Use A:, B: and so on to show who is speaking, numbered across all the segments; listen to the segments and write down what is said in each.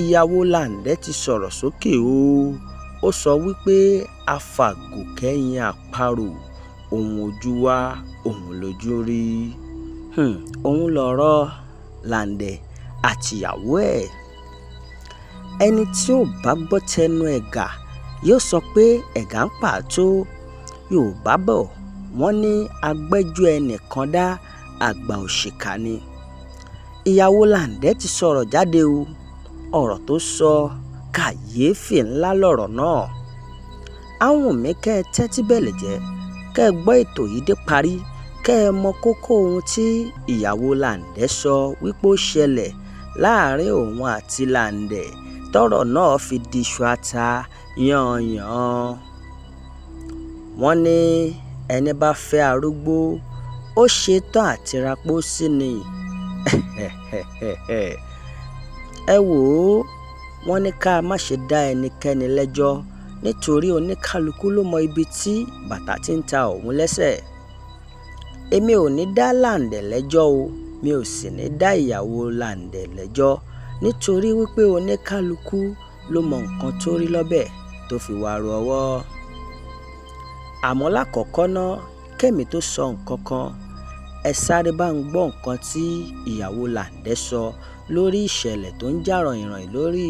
A: Ìyàwó Lande ti sọ̀rọ̀ sókè o. Ó sọ wípé afàgò-kẹ́yìn àparò, ohun ojú wa òun lójú rí. Òun lọ̀rọ̀ Lande àtìyàwó ẹ̀. Ẹni tí ò bá gbọ́ tẹnu ẹ̀gà yóò sọ pé ẹ̀gà ń pààtó. Yorùbá bọ̀, wọ́n ní agbẹ́jọ́ ẹnìkan dá, àgbà òṣìkà ni. Ìyàwó Lande ti sọ̀rọ̀ jáde o. Ọ̀rọ̀ tó sọ kàyéfì ńlá lọ̀rọ̀ náà. Á wù mí kẹ́ ẹ tẹ́tí bẹ̀lẹ̀jẹ́, kẹ́ ẹ gbọ́ ètò yìí dé parí, kẹ́ ẹ mọ kókó ohun tí ìyàwó Lande sọ wípé ó ṣẹlẹ̀ láàrin òun àti Lande tọ́rọ̀ náà fi di iṣu ata yànyàn. Wọ́n ní ẹni bá fẹ́ arúgbó, ó ṣetán àti ra pósí ni. Ẹ wò ó, wọ́n ní ká má ṣe dá ẹnikẹ́ni lẹ́jọ́ nítorí oníkálukú ló mọ ibi tí bàtà ti ń ta òun lẹ́sẹ̀. Èmi ò ní dá Lande lẹ́jọ́ o, mi ò sì ní dá ìyàwó Lande lẹ́jọ́ nítorí wípé oníkálukú ló mọ nǹkan tó rí lọ́bẹ̀ tó fi wá ru ọwọ́. Àmọ́ lákọ̀ọ́kọ́ ná, kẹ́mi tó sọ nǹkan kan, ẹ sáré bá ń gbọ́ nǹkan tí ìyàwó Lande sọ lórí ìṣẹ̀lẹ̀ tó ń jà ròhìnròhìn lórí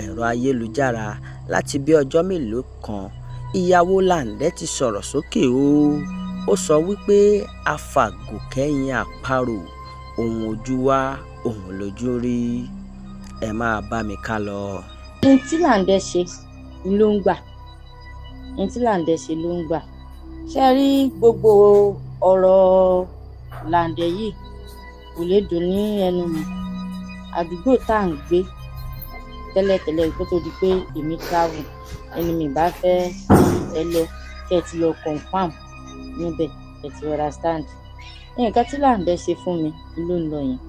A: ẹ̀rọ ayélujára láti bí ọjọ́ mélòó kan. Ìyàwó Lande ti sọ̀rọ̀ sókè o. Ó sọ wípé afàgò-kẹ́yìn àparò, ohun ojú wa òun lójú rí. Ẹ máa bá mi ká lọ.
B: Ohun tí Lande ṣe ló ń gbà. Ohun tí Lande ṣe ló ń gbà. Ṣé ẹ rí gbogbo ọ̀rọ̀ Lande yìí kò lè dùn ní ẹnu mi. Àdúgbò tá à ń gbé tẹ́lẹ̀tẹ́lẹ̀ kó tó di pé èmi travel, ẹni mi bá fẹ́ ẹ lọ kí ẹ ti lọ confirm níbẹ̀, ẹ ti understand. Nǹkan tí Lande ṣe fún mi ló ń lọ yẹn.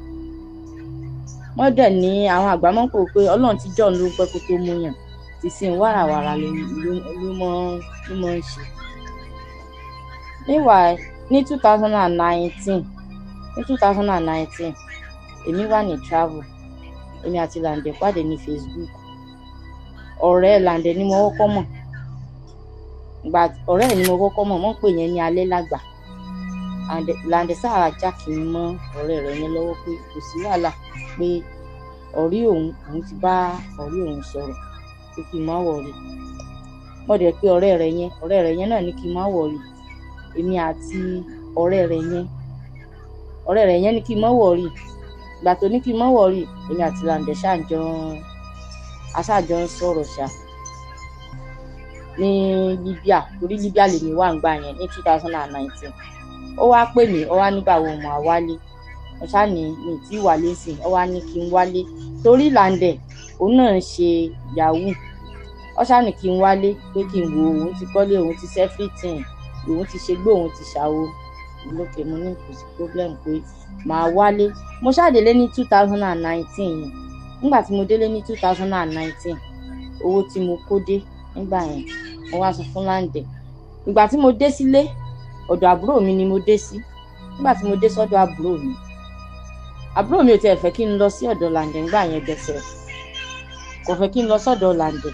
B: Wọ́n dẹ̀ ní àwọn àgbà mọ̀ pé Ọlọ́run ti jọ́ ló ń pẹ́ kó tó mú yàn. Ti sin wàràwàrà ló mọ̀ ń ṣe. Meanwhile, ní 2019, ní 2019, èmi wà ní travel. Èmi àti Lande pàdé ní Facebook. Ọ̀rẹ́ Lande ni mo kọ́kọ́ mọ̀. Ìgbà ọ̀rẹ́ ẹ̀ ni mo kọ́kọ́ mọ̀, wọ́n pè yẹn ní alẹ́ lágbà. Lande sáà jákì mi mọ́ ọ̀rẹ́ rẹ̀ yẹn lọ́wọ́ pé kò sí wàhálà, pé ọ̀rẹ́ òun, òun ti bá ọ̀rẹ́ òun sọ̀rọ̀ pé kí n má worry. Mo dẹ̀ pé ọ̀rẹ́ rẹ̀ yẹn náà ní kí n má worry. Èmi àti ọ̀rẹ́ rẹ̀ yẹn, ọ̀rẹ́ rẹ̀ yẹn ní kí n má worry. Ìgbà tó ní kí n má worry, èmi àti Lande ṣáà jọ ń sọ̀rọ̀ ṣá ní Libya, torí Libya lèmi wà ńgbà yẹn ní 2019. Ó wá pè mí, ó wá nígbà wo màá wálé. Mo ṣáà ní mi tí wálé sìn, ó wá ní kí n wálé torí Lande òun náà ń ṣe yahoo. Ó ṣáà ní kí n wálé pé kí n wo òun ti kọ́lé, òun ti ṣe everything, òun ti ṣe gbó, òun ti ṣàwo. Lókè mo ní kò sí problem pé màá wálé. Mo ṣáà délé ní 2019 yẹn. Nígbà tí mo délé ní 2019, owó tí mo kó dé nígbà yẹn, mo wá sọ fún Lande. Ìgbà tí mo dé sílé, ọ̀dọ̀ àbúrò mi ni mo dé sí. Nígbà tí mo dé sọ́dọ̀ àbúrò mi, àbúrò mi ò tiẹ̀ fẹ́ kí n lọ sí ọ̀dọ̀ Lande nígbà yẹn gẹ̀ẹ́sẹ̀. Kò fẹ́ kí n lọ sọ́dọ̀ Lande.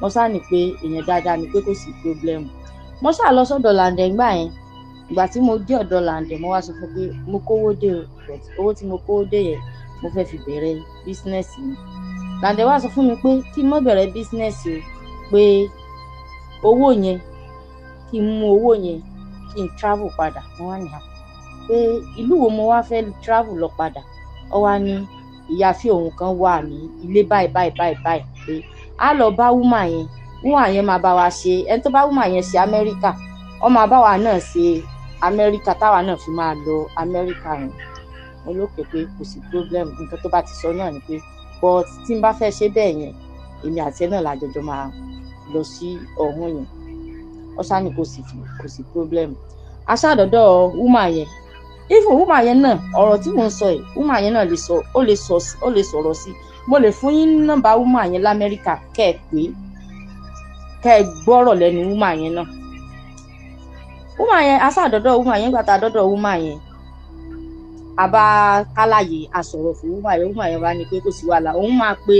B: Mo ṣáà ní pé èèyàn dáadáa ni, pé kò sí problem. Mo ṣáà lọ sọ́dọ̀ Lande nígbà yẹn. Ìgbà tí mo dé ọ̀dọ̀ Lande, mo wá sọ fún pé mo kówó dé o, but owó tí mo kówó dé yẹn, mo fẹ́ fi bẹ̀rẹ̀ business mi. Lande wá sọ fún mi pé kí n má bẹ̀rẹ̀ business o, pé owó yẹn, kí n mú owó yẹn kí n travel padà. Mo wá ní à, pé ìlú wo mo wá fẹ́ travel lọ padà. Ó wá ní ìyáàfin òun kan wà ní ilé báyìí báyìí báyìí báyìí, pé a lọ bá woman yẹn, woman yẹn máa bá wa ṣe. Ẹni tó bá woman yẹn ṣe Amẹ́ríkà, ó máa bá wa náà ṣe Amẹ́ríkà, táwa náà fi máa lọ Amẹ́ríkà yẹn. Mo lókè pé kò sí problem, nǹkan tó bá ti sọ náà ni pé but tí n bá fẹ́ ṣe bẹ́ẹ̀ yẹn, èmi àti ẹ náà la jọjọ máa lọ sí ọ̀hún yẹn. Ó ṣáà ní kò sí problem. A ṣáà dọ́dọ̀ woman yẹn. Even woman yẹn náà, ọ̀rọ̀ tí mò ń sọ yìí, woman yẹn náà lè sọ, ó lè sọ, ó lè sọ̀rọ̀ sí. Mo lè fún yín ní nọ́mbà woman yẹn l'Amẹ́ríkà, kẹ́ ẹ pé kẹ́ ẹ gbọ́rọ̀ lẹ́nu woman yẹn náà. Woman yẹn, a ṣáà dọ́dọ̀ woman yẹn. Nígbà tá a dọ́dọ̀ woman yẹn, a bá kálàyé, a sọ̀rọ̀ fún woman yẹn. Woman yẹn wá ní pé kò sí wàhálà, òun máa pe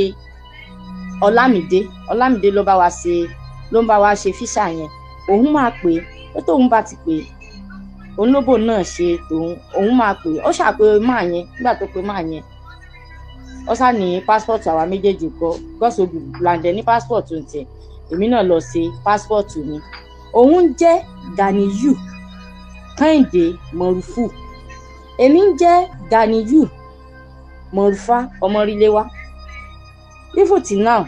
B: Ọlámídé, Ọlámídé ló bá wa ṣe, ló ń bá wa ṣe visa yẹn. Òun máa pè é, pé tóun bá ti pè é, òun lóbò náà ṣe tòun, òun máa pè é. Ó ṣàpè máa yẹn. Nígbà tó pe máa yẹn, ó sá ní passport àwa méjèèjì kọ gọ́sọ̀bù. Làǹdẹ̀ ní passport tiẹ̀, èmi náà lọ ṣe passport mi. Òun ń jẹ́ Ganiyu Kẹ́hìndé Mọ̀rúfù, èmi ń jẹ́ Ganiyu Mọ̀rúfà Ọmọríléwá. Even till now,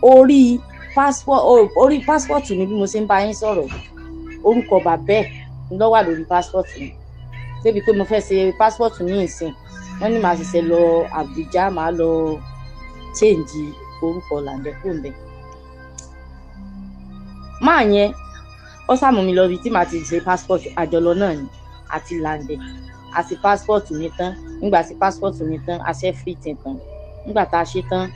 B: orí passport, orí passport mi, bí mo ṣe ń bá yín sọ̀rọ̀, orúkọ bàbá ẹ̀ ló wà lórí passport mi. Débi pé mo fẹ́ ṣe passport ní ìsìn, wọ́n ní màá ṣẹ̀ṣẹ̀ lọ Àbújá, màá lọ change orúkọ Làǹdẹ̀ kúrò ńbẹ̀. Máa yẹn, ó sàmú mi lọ ibi tí màá ti ṣe passport. Àjọlọ náà ni àti Làǹdẹ̀ àti passport mi tán. Nígbà tí passport mi tán, a ṣe everything tán. Nígbà tá a ṣe tán,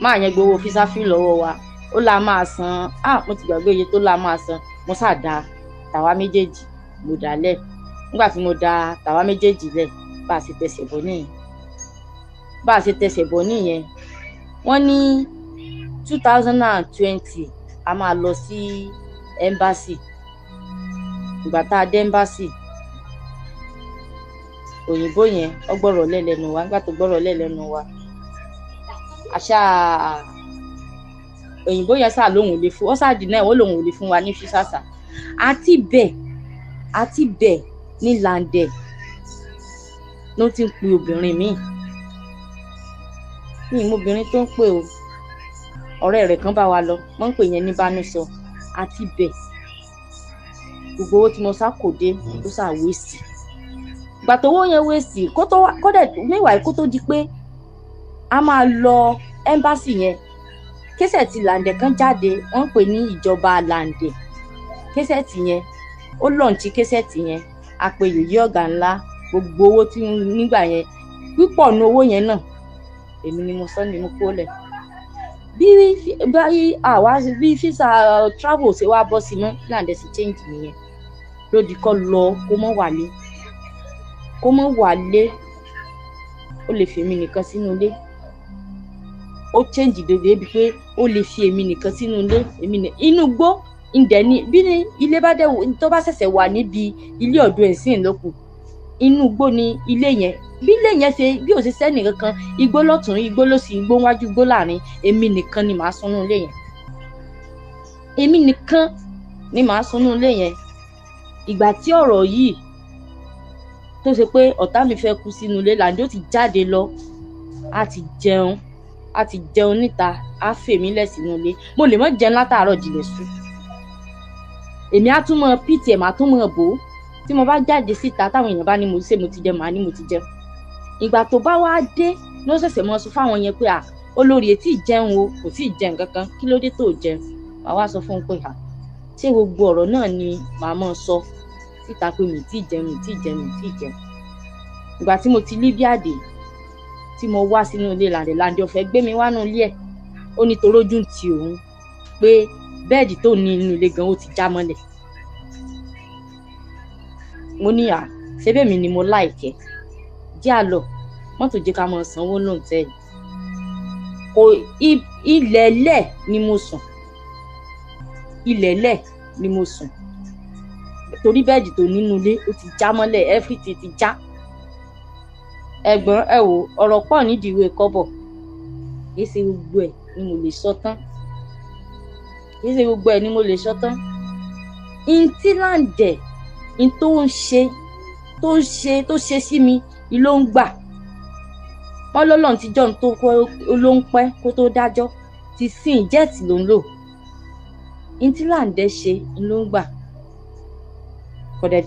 B: máa yẹn gbowó visa fee lọ́wọ́ wa. Ó la máa san, ah, mo ti gbàgbé iye tó la máa san. Mo ṣáà da tàwa méjèèjì, mo dà lẹ̀. Nígbà tí mo da tàwa méjèèjì lẹ̀, bá a ṣe tẹsẹ̀ bọ̀ nìyẹn, bá a ṣe tẹsẹ̀ bọ̀ nìyẹn. Wọ́n ní 2020 a máa lọ sí embassy. Ìgbà tá a dé embassy, òyìnbó yẹn ó gbọ́rọ̀ lẹ̀ lẹ́nu wa. Nígbà tó gbọ́rọ̀ lẹ̀ lẹ́nu wa, àṣà òyìnbó yẹn ṣáà lóun ò lè fún ọ, ṣáà dì náà, ó lóun ò lè fún wa ní visa sà. Àti bẹ́ẹ̀ ní Làǹdẹ̀ ló ti ń pe obìnrin míì. Mi ì mọ obìnrin tó ń pè o. Ọ̀rẹ́ rẹ̀ kan bá wa lọ, wọ́n ń pè yẹn ní Bánúsọ. Àti bẹ́ẹ̀, gbogbo owó tí mo sá kò dé, ó sà waste. Ìgbà tó owó yẹn waste, kó tó wá kó dẹ̀ níwàá, kó tó di pé a máa lọ embassy yẹn, cassette Làǹdẹ̀ kan jáde, wọ́n ń pè ní Ìjọba Làǹdẹ̀. Cassette yẹn, ó launch cassette yẹn, a pe Yèyé Ọ̀gá Ńlá. Gbogbo owó tí nígbà yẹn, pípọ̀ nu owó yẹn náà, èmi ni mo sọ ni mo kó lẹ̀. Bí bí àwa bí visa travel ṣe wá bọ́ sí mọ́, Làǹdẹ̀ sì change nìyẹn. Lódì kọ́ lọ, kó mọ́ wálé, kó mọ́ wálé. Ó lè fi èmi nìkan sínú ilé. Ó change dòdò débi pé ó lè fi èmi nìkan sínú ilé, èmi ní inú igbó ǹdẹ̀ ni. Bí ní ilé bá dẹ̀ tó bá ṣẹ̀ṣẹ̀ wà níbi ilé ọ̀dọ̀ ẹ̀ sí lókù, inú igbó ni ilé yẹn. Bí ilé yẹn ṣe bí ò ṣe sẹ́nì kankan, igbó lọ́tún, igbó lósì, igbó wájú, igbó láàrin, èmi nìkan ni màá sunú ilé yẹn, èmi nìkan ni màá sunú ilé yẹn. Ìgbà tí ọ̀rọ̀ yìí tó ṣe pé ọ̀tá mi fẹ́ kú sínú ilé, Làǹdí ó ti jáde lọ, á ti jẹun, á ti jẹun níta, á fèmí lẹ̀ sínú ilé. Mo lè má jẹun látàárọ̀ jìnlẹ̀ sùn. Èmi á tún mọ pìtì ẹ̀, màá tún mọ bò ó. Tí mo bá jáde síta, táwọn èèyàn bá ní mo ṣe mo ti jẹun, màá ní mo ti jẹun. Ìgbà tó bá wá dé ló ṣẹ̀ṣẹ̀ mọ sọ fáwọn yẹn pé, à, olórí etí jẹun o, kò tí ì jẹun kankan, kí ló dé tó jẹun? Màá wá sọ fún un pé, à, ṣé gbogbo ọ̀rọ̀ náà ni màá mọ̀ sọ síta pé mi tí jẹun, mi tí jẹun, mi tí jẹun? Ìgbà tí mo ti Libya dé, tí mo wá sínú ilé Làǹdẹ̀, Làǹdẹ̀ ò fẹ́ gbé mi wá nínú ilé ẹ̀. Ó ní torójú ń ti òun, pé bed tó ní inú ilé gan, ó ti já mọ́lẹ̀. Mo ní, à, ṣé bẹ́ẹ̀ mi ni mo láìkẹ́ jẹ́ àlọ́ mọ́tò, jẹ́ ká mọ̀ sanwó lóǹtẹ̀ kò. Ilẹ̀ẹ́lẹ̀ ni mo sùn, ilẹ̀ẹ́lẹ̀ ni mo sùn, torí bed tó nínú ilé ó ti já mọ́lẹ̀, everything ti já. Ẹ̀gbọ́n, ẹ wò, ọ̀rọ̀ pọ̀ nídìí ìwé kọ́bọ̀. Kì í ṣe gbogbo ẹ̀ ni mo lè sọ tán, kì í ṣe gbogbo ẹ̀ ni mo lè sọ tán. Ntí Làǹdẹ̀ n tó ń ṣe, tó ń ṣe, tó ṣe sí mi ló ń gbà wọ́n lọ́lọ́run ti jọ́ tó ló ń pẹ́ kó tó dájọ́ ti sìn. Jet ló ń lò. Ntí Làǹdẹ̀ ṣe ló ń gbà. Kò dẹ̀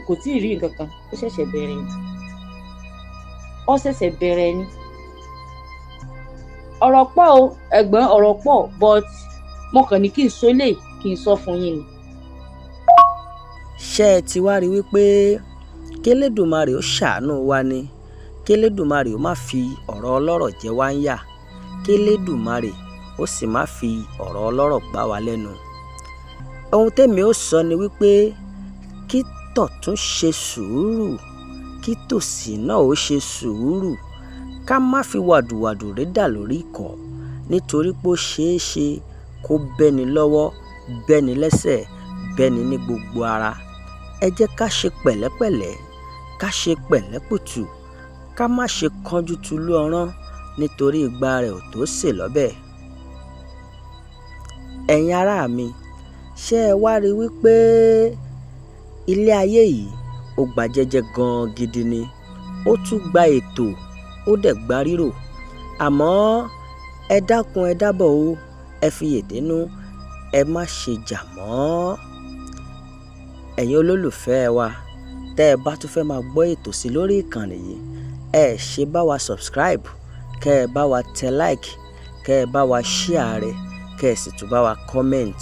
B: kò tí ì rí nǹkan kan. Ó ṣẹ̀ṣẹ̀ bẹ̀rẹ̀ ni, ó ṣẹ̀ṣẹ̀ bẹ̀rẹ̀ ni. Ọ̀rọ̀ pọ̀ o, ẹ̀gbọ́n, ọ̀rọ̀ pọ̀, but mo kàn ní kí n sọ eléyìí, kí n sọ fún yín ni.
A: Ṣé ẹ ti wá rí wípé kélédùmarè ó ṣàánú wa ni, kélédùmarè ó má fi ọ̀rọ̀ ọlọ́rọ̀ jẹ wá ń yà, kélédùmarè ó sì má fi ọ̀rọ̀ ọlọ́rọ̀ gbá wa lẹ́nu? Ohun tẹ́mi ó sọ ni wípé kí tọ̀tún ṣe sùúrù, kí tòsì náà ó ṣe sùúrù. Ká má fi wàdùwàdù rédà lórí ìkọ́, nítorí pé ó ṣeé ṣe kó bẹ́ni lọ́wọ́, bẹ́ni lẹ́sẹ̀, bẹ́ni ní gbogbo ara. Ẹ jẹ́ ká ṣe pẹ̀lẹ́pẹ̀lẹ́, ká ṣe pẹ̀lẹ́pùtù, ká má ṣe kánjú tulú ọ̀rán nítorí igba rẹ̀ ò tó sè lọ́bẹ̀. Ẹ̀yin ará mi, ṣé ẹ wá rí wípé ilé ayé yìí ó gba jẹ́jẹ́ gan-an gidi ni, ó tún gba ètò, ó dẹ̀ gba rírò. Àmọ́ ẹ dákun, ẹ dábọ̀ o, ẹ fi yèdénú, ẹ má ṣe jà mọ́. Ẹ̀yin olólùfẹ́ wa, tẹ́ ẹ bá tún fẹ́ máa gbọ́ ètò sí lórí ìkànnì yìí, ẹ ṣe bá wa subscribe, kẹ́ ẹ bá wa tẹ like, kẹ́ ẹ bá wa share rẹ̀, kẹ́ ẹ sì tún bá wa comment.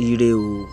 A: Ire o.